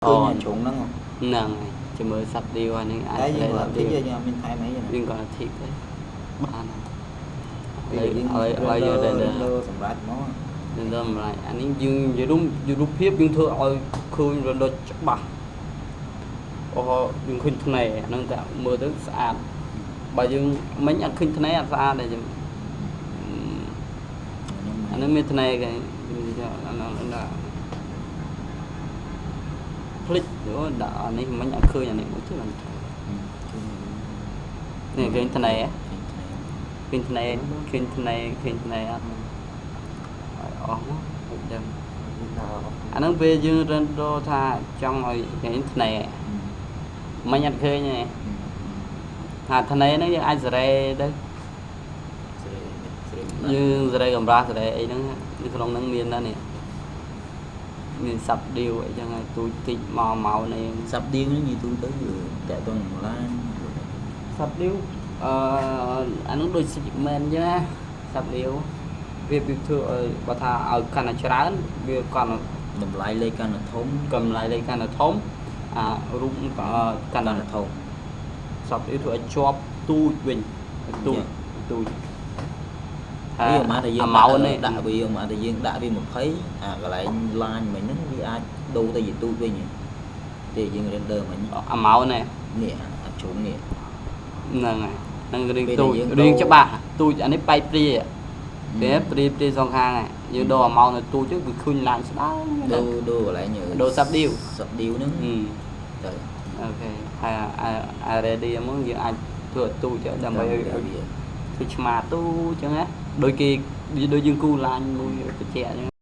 ឃើញជ្រុងហ្នឹង ហ្នឹងហើយចាំមើល subdiv អានេះអាច តែយើង sub គាត់ div តិចយើងអត់មានថែមអីទេ យើងគាត់ tick ទៅបានហើយ ពេលយើង ឲ្យឲ្យយើង render render សម្រាប់មក render ម្លាយអានេះយើងនិយាយរួមរូបភាពយើងធ្វើឲ្យឃើញ render ច្បាស់អូយើងឃើញថ្នេរអាហ្នឹងតែមើលទៅស្អាតបើយើងមិញអត់ឃើញថ្នេរអត់ស្អាតទេចឹងអាហ្នឹងមានថ្នេរគេអាហ្នឹងដាក់ភ្លេចអូដាក់អានេះមិញអត់ឃើញអានេះមួយទៀតបាននេះឃើញថ្នេរឃើញថ្នេរឃើញថ្នេរឃើញថ្នេរអត់ឲ្យអស់មកឲ្យដឹងអាហ្នឹងពេលយើង render ថាចង់ឲ្យឃើញថ្នេរមិញអត់ឃើញទេថាថ្នេរហ្នឹងយើងអាចសេរីទៅយើងសេរីកម្រាស់សេរីអីហ្នឹងនៅក្នុងហ្នឹងមានដែរនេះមាន subdiv អីចឹងហើយទូចតិចមកមកនេះ subdiv ហ្នឹងនិយាយទូទៅគឺតាក់ទងនឹង line subdiv អឺអានោះដូច segment ចឹងណា subdiv វាវាធ្វើឲ្យបើថាឲ្យកាន់តែច្រើនវាកាន់តែ តម្លៃលេខកាន់តែធំ កម្លាយលេខកាន់តែធំអារូបក៏កាន់តែ កាន់តែធំ subdiv ធ្វើឲ្យជាប់ទូចវិញទូចទូច វាមកតែយើង អាម៉ោនេះ ដាក់វាមកតែយើងដាក់វា20អាកន្លែង line មិញហ្នឹងវាអាចដូរទៅជាទូចវិញទេយើង render មិញ អាម៉ោនេះ នេះអាជ្រុងនេះ ហ្នឹងហើយហ្នឹងរៀង ពេល ទូច ដែលយើង រៀង ដូរ ច្បាស់ទូចអានេះបែកព្រាពេលព្រាព្រាសងខាងហើយយើងដូរអាម៉ោនៅទូចទៅវាឃើញឡាញស្ដើង ដូរដូរកន្លែង ដូរ subdiv subdiv ហ្នឹង ហឹម ទៅ OK ហើយអា ready ហ្មងយើងអាចធ្វើឲ្យទូចទៅដើម្បីឲ្យ វា ធ្វើឆ្មាទូចចឹងណាដូចគេដូចយើងគូឡាញមួយត្រជាក់ចឹង។